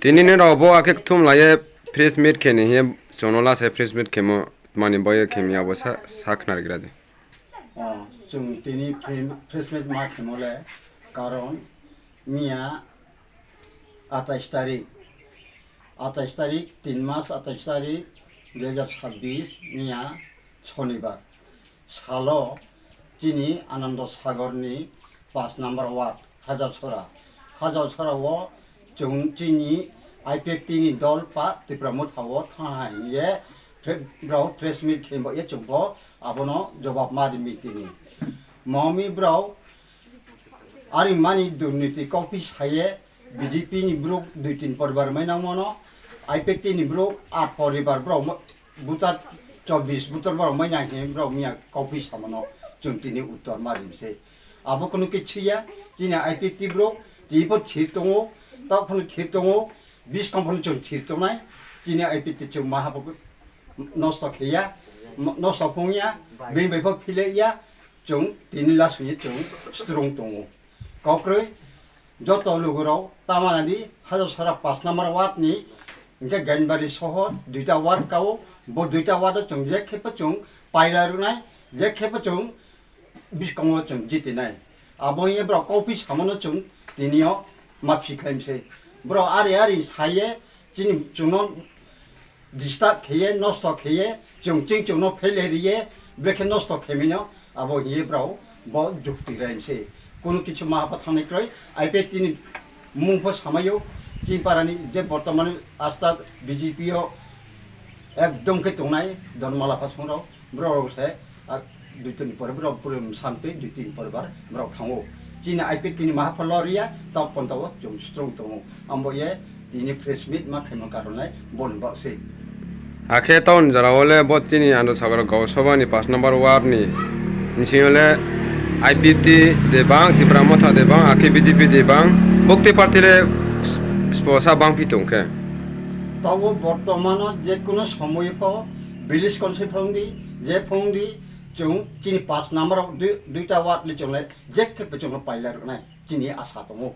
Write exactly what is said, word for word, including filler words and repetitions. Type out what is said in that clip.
Tini nrao bo akhe kthumlai ye press meet khe ni hing ye chung no last ye press meet khemo tma ni bo ye khe mi abo sa, sa khnarigra di. O, chung tini pre-, press meet ma khemo le, karon miya আঠাইশ তারিখ, আঠাইশ তারিখ, তিন মাস, আঠাইশ তারিখ, দুই হাজার ছাব্বিশ, miya শনিবার. Salo chini Ananda Sagar ni পাঁচ number ward, Hajarsora. Hajarsora wo chung chini I P F T ni dol pa Tipra Motha wo thanng ha hing ye pre-, brao press meet khe bo ye chung pho abo no jobab ma ri mi tini. Mami brao Are mani durniti kauphi sa ye, B J P ni brouh dui tin poribar mai nangmo no, I P F T ni brouh আট পরিবার brao mo-, voter চব্বিশ voter brao mai nang hing brao miya kauphi samo no chung tini uttor ma ri mi sei. Abo kuno khe thi ya, chini I P F T brouh, tini pho thir tong ou, taoh pho no thir tong ou, buskang pho no chung thir tong nai, chini I P F T chung maha pho nosto khe ya, nosto phong ya, bini bai pho phile ya, chung tini lasong ye chung strong tong ou. Kaukroi, joto lugu rao, tamana di, Hajarsora পাঁচ number ward ni, hing khe Gainbari soho, দুইটা ward ka ou, bo দুইটা ward wo chung je khe pho chung paila ruh nai, je khe pho chung buskang wo chung jiti nai. Abo hing ye brao kauphi samo no chung tini yo ma phikhlai mi sei. Brao are are sa ye, chini chung no disturb khe ye, nosto khe ye, chung ching chung no phele ri ye, brekhe nosto khe mi no, abo hing ye brao bo jukti rai mi sei. Kuno kichu maha pho thanngnai kroi, I P F T ni mmung pho samai ou, chini para ni je bortoman asta B J P yo ekdom khe tongnai, Dharmala Phasong rao, brao rao se, a, dui tin poribar brao puri msam tei dui tin poribar brao thanng ou. Chini I P F T ni maha pho lori ya, taoh panda wo chung strong tong ou. Abo ye tini press meet ma khaimo karon le bo ni baoh sei. Akhe taoh ni jora wo le bo chini Ananda Sagar Gau Sabha ni পাঁচ number ward ni bsing yo le I P F T de bang, Tipra Motha de bang, akhe B J P de bang, bukti party le spo sa bangphi tong khe. Taoh wo bortoman no je kuno somoy pho village council phong di, je phong di, chung chini পাঁচ number wo dui, দুইটা ward le chung le je khe pho chung no paila ruh nai chini asa tong ou.